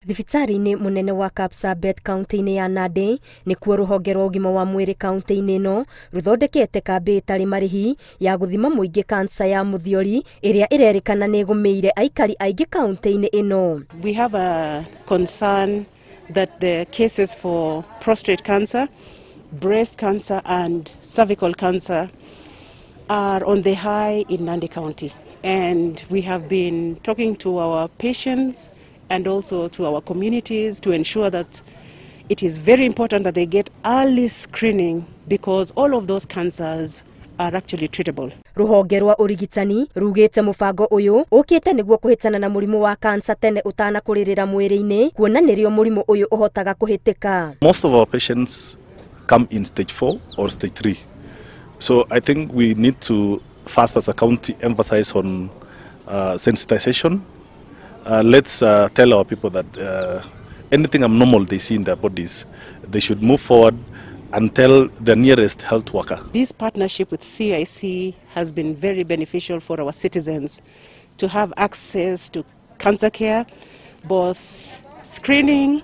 Thibitarĩ-inĩ mũnene wa Kapsabet kaunti-inĩ ya Nandi nĩkuo rũhonge rwa ũgima wa mwĩrĩ kaunti-inĩ ĩno rũthondekete kambĩ ĩtarĩ marĩhi ya gũthima mũingĩ kansa ya mũthiori ĩrĩa ĩrerĩkana nĩ ĩgũmĩire aikari aingĩ kaunti-inĩ ĩno. We have a concern that the cases for prostate cancer, breast cancer and cervical cancer are on the high in Nandi County. And we have been talking to our patients and also to our communities to ensure that it is very important that they get early screening because all of those cancers are actually treatable. Ruhonge rwa ũrigitani rugĩte mũbango ũyũ ũkĩte nĩguo kũhĩtana na mũrimũ wa kansa tene ũtanakũrĩrĩra mwĩrĩ-inĩ kuona nĩrĩo mũrimũ ũyũ ũhotaga kũhĩtĩka. Most of our patients come in stage 4 or stage 3. So I think we need to first as a county emphasize on sensitization. Let's tell our people that anything abnormal they see in their bodies, they should move forward and tell the nearest health worker. This partnership with CIC has been very beneficial for our citizens to have access to cancer care, both screening,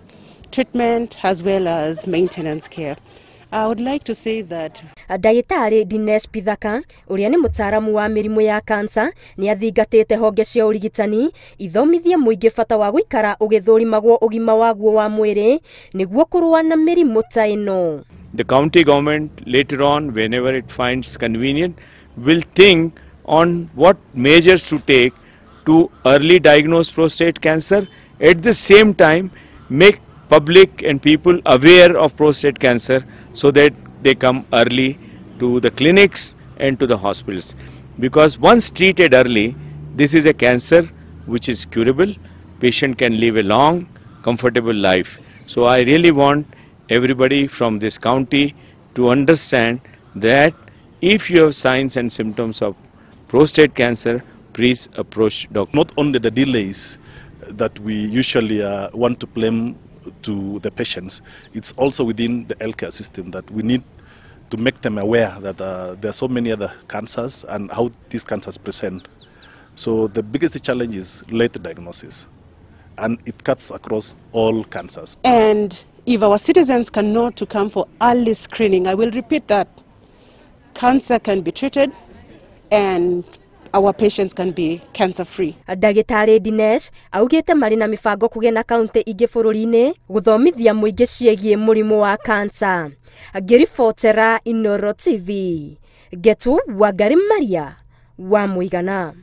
treatment, as well as maintenance care. I would like to say that Ndagĩtarĩ Dinesh Pithaka ũrĩa nĩ mũtaaramu wa mĩrimũ ya kansa nĩ athingatĩte honge cia ũrigitani ithomithie mũingĩ bata wa gũikara ũgĩthũrimagwo ũgima waguo wa mwĩrĩ nĩguo kũrũa na mĩrimũ ta ĩno. The county government later on, whenever it finds convenient, will think on what measures to take to early diagnose prostate cancer, at the same time make public and people aware of prostate cancer so that they come early to the clinics and to the hospitals. Because once treated early, this is a cancer which is curable. Patient can live a long, comfortable life. So I really want everybody from this county to understand that if you have signs and symptoms of prostate cancer, please approach doctor. Not only the delays that we usually want to blame to the patients, it's also within the healthcare system that we need to make them aware that there are so many other cancers and how these cancers present. So the biggest challenge is late diagnosis, and it cuts across all cancers. And if our citizens cannot to come for early screening, I will repeat that cancer can be treated and our patients can be cancer free. Ndagĩtarĩ Dinesh augĩte marĩ na mĩbango kũgĩa na kaunti ingĩ bũrũri-inĩ gũthomithia mũingĩ ciĩgiĩ mũrimũ wa kansa. Ngĩribotera Inooro TV, Ngetu Wangari Maria wa Mũigana.